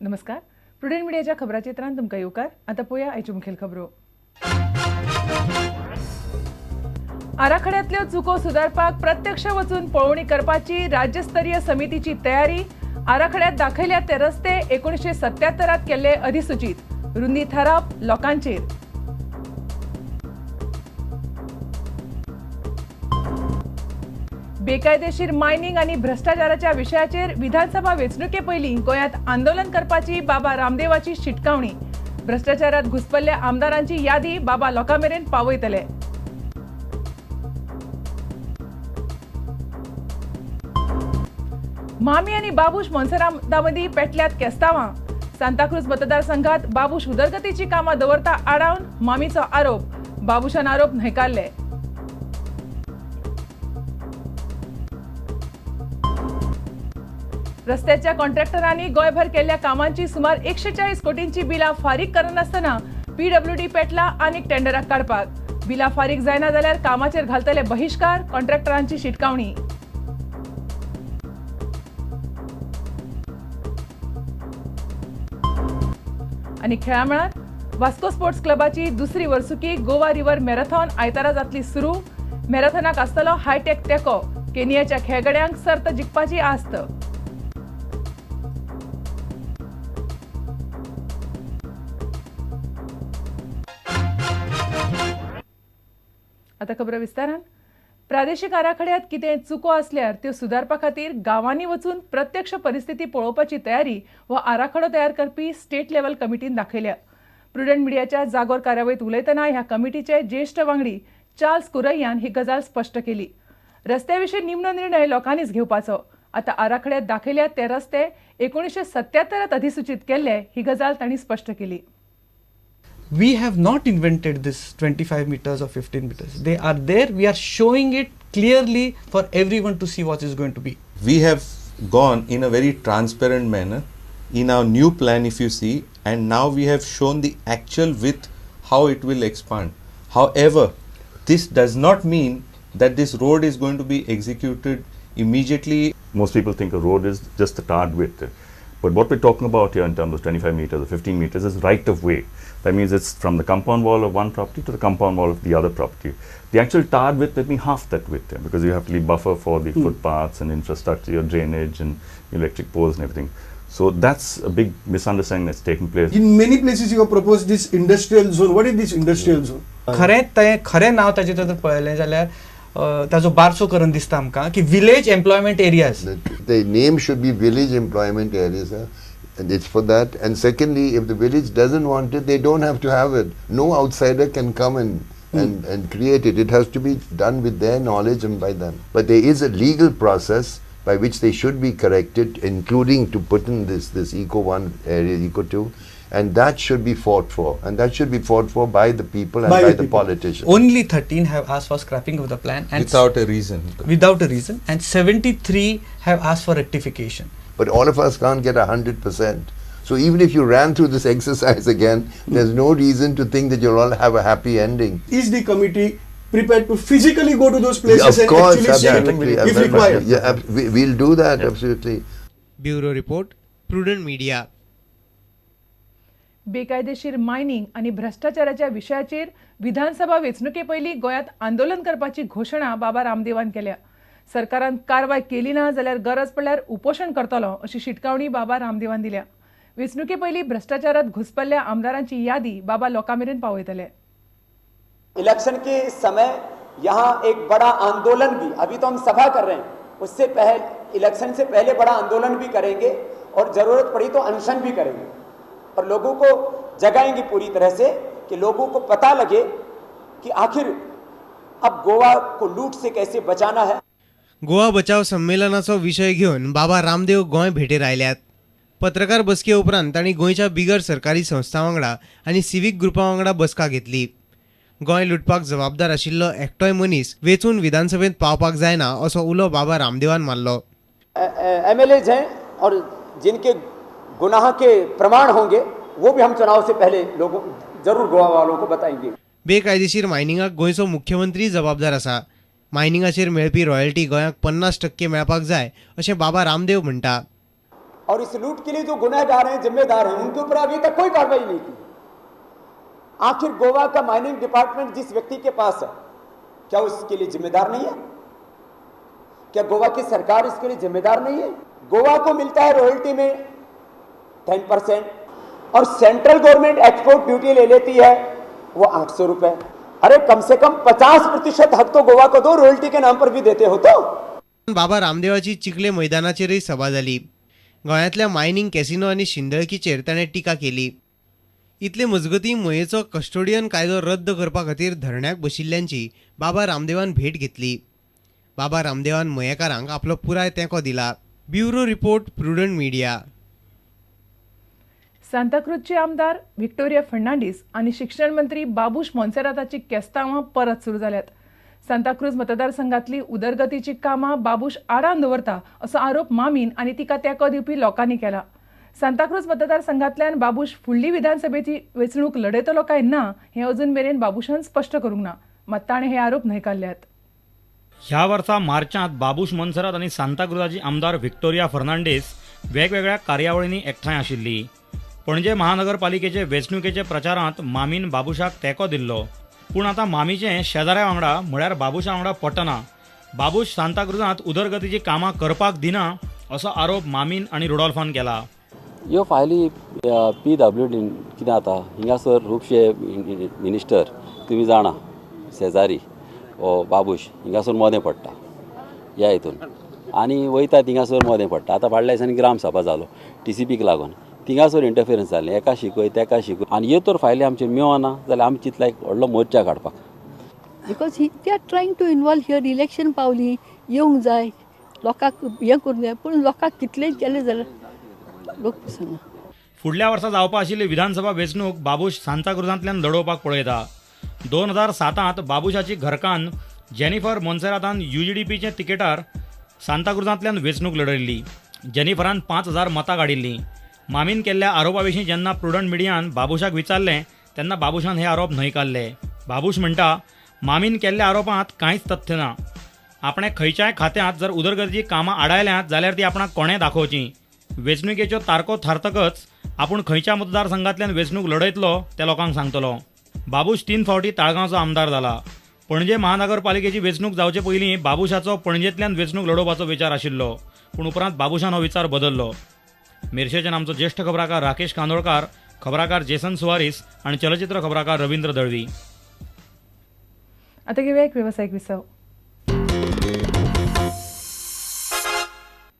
नमस्कार, प्रुडंट मीडियाच्या खबराचित्रांत तुमकां येवकार. आतां पळोवया आयच्यो मुखेल खबरो. आराखड्यांतल्यो चुको सुदारपाक प्रत्यक्ष वचून पळोवणी करपाची राज्यस्तरीय समितीची तयारी. आराखड्यात दाखयल्यात ते रस्ते 1977 केल्ले अधिसूचित. रुंदी थारावप लोकांचेर. बेकायदेशीर मायनिंग आनी भ्रष्टाचाराच्या विशयाचेर विधानसभा वेंचणुके पयलीं गोंयांत आंदोलन करपाची बाबा रामदेवाची शिटकावणी. भ्रष्टाचारात घुसपल्ल्या आमदारांची यादी बाबा लोकां मेरेन पावयतले. मामी आनी बाबूश मोन्सेराता मदीं पेटल्यात केस्तांवां. सांताक्रूज मतदारसंघात बाबूश उदरगतीची कामां दवरता आडावन मामीचो आरोप. बाबूशान आरोप न्हयकारले. रस्त्याच्या कॉन्ट्रॅक्टरांनी गोंयभर केल्ल्या कामांची सुमार 140 कोटींची बिलां फारीक करनासतना पीडब्ल्यूडी पेटला आनीक टेंडराक काडपाक. बिलां फारीक जायना जाल्यार कामाचेर घालतले बहिश्कार. कॉन्ट्रॅक्टरांची शिटकावणी. आनी खेळा मळार वास्को स्पोर्ट्स क्लबाची दुसरी वर्सुकी गोवा रिव्हर मॅरेथॉन आयतारा जातली सुरू. मॅरेथॉनाक आसतलो हायटेक तेंको. केनियाच्या खेळगड्यांक सर्त जिखपाची आस्त. आता खबर विस्तारान. प्रादेशिक आराखड्यात कितें चुको आसल्यार त्यो सुदारपा खातीर गांवांनी वचून प्रत्यक्ष परिस्थिती पळोवपाची तयारी हो आराखडो तयार करपी स्टेट लेव्हल कमिटीन दाखयल्या. प्रुडंट मीडियाच्या जागोर कार्यावळींत उलयतना ह्या कमिटीचे ज्येश्ठ वांगडी चार्ल्स कुरैयान ही गजाल स्पश्ट केली. रस्त्या विशीं निमणो निर्णय लोकांनीच घेवपाचो. आतां आराखड्यात दाखयल्यात ते रस्ते 1977 अधिसूचित केल्ले ही गजाल तांणी स्पश्ट केली. We have not invented this 25 meters or 15 meters. They are there. We are showing it clearly for everyone to see what is going to be. We have gone in a very transparent manner in our new plan, if you see, and now we have shown the actual width, how it will expand. However, this does not mean that this road is going to be executed immediately. Most people think a road is just the tarred width. But what we're talking about here in terms of 25 meters or 15 meters is right of way. That means it's from the compound wall of one property to the compound wall of the other property. The actual tarred width may be half that width, because you have to leave buffer for the footpaths and infrastructure, your drainage and electric poles and everything. So that's a big misunderstanding that's taking place. In many places you have proposed this industrial zone. What is this industrial zone? खरें नाव ताजें जर पळयलें जाल्यार ताजो बारसो करून दिसता आमकां की village employment areas. The name should be village employment areas, and it's for that. And secondly, if the village doesn't want it, they don't have to have it. No outsider can come and create it. It has to be done with their knowledge and by them. But there is a legal process by which they should be corrected, including to put in this Eco 1 area, Eco 2, and that should be fought for, and that should be fought for by the people and by the politicians. Only 13 have asked for scrapping of the plan. And without a reason. Without a reason, and 73 have asked for rectification. But all of us can't get 100%. So even if you ran through this exercise again, there's no reason to think that you'll all have a happy ending. Is the committee prepared to physically go to those places of and course, actually see absolutely, if required? Yeah, we'll do that, yeah. Absolutely. Bureau Report, Prudent Media. बेकायदेशीर mining आनी भ्रष्टाचाराच्या विशयाचेर विधानसभा वेंचणुके पयलीं गोंयांत आंदोलन करपाची घोशणा बाबा रामदेवान केल्या. सरकारान कारवाय केली ना जाल्यार गरज पडल्यार उपोशण करतलो अशी शिटकावणी बाबा रामदेवान दिल्या. वेंचणुके पयलीं भ्रष्टाचारात घुसपल्ल्या आमदारांची यादी बाबा लोकां मेरेन पावयतले. इलेक्शन के समय यहाँ एक बड़ा आंदोलन भी, अभी तो हम सभा कर रहे हैं, उससे पहले इलेक्शन से पहले बड़ा आंदोलन भी करेंगे और जरूरत पड़ी तो अनशन भी करेंगे और लोगों को जगाएंगे पूरी तरह से कि लोगों को पता लगे कि आखिर अब गोवा को लूट से कैसे बचाना है। गोवा बचाव संमेलनाचो विशय घेवन बाबा रामदेव गोंय भेटेर आयल्यात। पत्रकार बसके उपरांत तांणी गोंयच्या बिगर सरकारी संस्थां वांगडा आनी सिवीक ग्रुपां वांगडा बसका घेतली। गोंय लुटपाक जबाबदार आशिल्लो एकटोय मनीस वेंचून विधानसभेंत पावपाक जायना असो उलो बाबा रामदेवान मारलो। एमएलएज हैं और जिनके गुनाह के प्रमाण होंगे वो भी हम चुनाव से पहले लोगों जरूर गोवा वालों को बताएंगे। बेकायदेशीर मायनिंगाक गोंयचो मुख्यमंत्री जबाबदार आसा। मायनिंगाचेर मेळपी रॉयल्टी गोंयाक 50% मेळपाक जाय अशें बाबा रामदेव म्हणटा। और इस लूट के लिए जो गुनहगार हैं, जिम्मेदार हैं, उनके ऊपर अभी तक कोई कार्रवाई नहीं की। आखिर गोवा का माइनिंग डिपार्टमेंट जिस व्यक्ति के पास है, क्या उसके लिए जिम्मेदार नहीं है? क्या गोवा की सरकार इसके लिए जिम्मेदार नहीं है? गोवा को मिलता है रॉयल्टी में 10% और सेंट्रल गवर्नमेंट एक्सपोर्ट ड्यूटी ले लेती है वो 800 रुपए। अरे कम से कम 50% हक तो गोवा को दो, रॉयल्टी के नाम पर भी देते हो तो। बाबा रामदेवाची चिखले मैदानाचेरय सभा जाली। गोंयांतल्या मायनिंग कॅसिनो आनी शिंदळकीचेर ताणें टिका केली। इतले मजगतीं मयेचो कस्टोडियन कायदो रद्द करपा खातीर धरण्याक बशिल्ल्यांची बाबा रामदेवान भेट घेतली। बाबा रामदेवान मयेकारांक आपलो पुराय तेंको दिला। Bureau report, Prudent Media. सांताक्रूजचे आमदार व्हिक्टोरिया फर्नांडीस आनी शिक्षण मंत्री बाबूश मोन्सेराताची केस्तांवां परत सुरू जाल्यात। सांताक्रूज मतदारसंघातली उदरगतीची कामां बाबूश आडावन दवरता असो आरोप मामीन आनी तिका तेंको दिवपी लोकांनी केला। सांताक्रूज मतदारसंघातल्यान बाबूश फुडली विधानसभेची वेंचणूक लढयतलो काय ना हें अजून मेरेन बाबूशान स्पश्ट करूंक ना, मात ताणें हे आरोप न्हयकारल्यात। ह्या वर्सा मार्चांत बाबूश मोन्सेरात आनी सांताक्रूजाची आमदार व्हिक्टोरिया फर्नांडीस वेगवेगळ्या कार्यावळींनी एकठांय आशिल्ली। पणजे महानगरपालिकेचे वेंचणुकेचे प्रचारांत मामीन बाबूशाक तेंको दिल्लो, पूण आतां मामीचें शेजाऱ्या वांगडा म्हळ्यार बाबूशा वांगडा पटना। बाबूश सांताक्रूजांत उदरगतीची कामां करपाक दिना असो आरोप मामीन आनी रुडॉल्फान केला। ह्यो फायली पीडब्ल्यूडीन कितें जाता, हिंगासर खुबशे मिनिस्टर तुमी जाणा शेजारी हो बाबूश हिंगासर मदें पडटा ह्या हितून आनी वयता थिंगासर मदें पडटा। आतां फाटल्या दिसांनी ग्रामसभा जालो टीसीपीक लागून, थिंगासर इंटरफिरन्स जालें, एका शिकय तेका शिकय आनी ह्यो तर फायली आमच्यो मेळना जाल्यार आमी चिंतला एक व्हडलो मोर्चा काडपाक। Because they are trying to involve here, election पावली येवंक जाय, लोकांक हें करूंक जाय, पूण लोकांक कितलेंय केलें जाल्यार लोक पसना। फुडल्या वर्सा जावपा आशिल्ली विधानसभा वेंचणूक बाबूश सांताक्रूजांतल्यान लढोवपाक पळयता। 2007 बाबूशाची घरकान्न जेनिफर मोन्सेरातान यूजीडीपीचे तिकेटार सांताक्रूजांतल्यान वेंचणूक लढयल्ली। जेनिफरान 5000 मतां काडिल्लीं। मामीन केल्ल्या आरोपा विशीं जेन्ना प्रुडंट मिडियान बाबूशाक विचारलें तेन्ना बाबूशान हे आरोप न्हयकारले। बाबूश म्हणटा, मामीन केल्ल्या आरोपांत कांयच तथ्य ना। आपणें खंयच्याय खात्यांत जर उदरगतीची कामां आडायल्यांत जाल्यार ती आपणाक कोणें दाखोवची। वेंचणुकेच्यो तारखो थारतकच आपूण खंयच्या मतदारसंघांतल्यान वेंचणूक लढयतलो ते लोकांक सांगतलो। बाबूश 3 फावटी ताळगांवचो आमदार जाला। पणजे महानगरपालिकेची वेंचणूक जावचे पयलीं बाबूशाचो पणजेंतल्यान वेंचणूक लढोवपाचो विचार आशिल्लो, पूण उपरांत बाबूशान हो विचार बदल्लो। मेरशेच्यान आमचो ज्येष्ठ खबराकार राकेश कांदोळकार, खबराकार जेसन सुवारीस आनी चलचित्र खबराकार रवींद्र दळवी। आतां घेवया एक वेवसायीक विसव।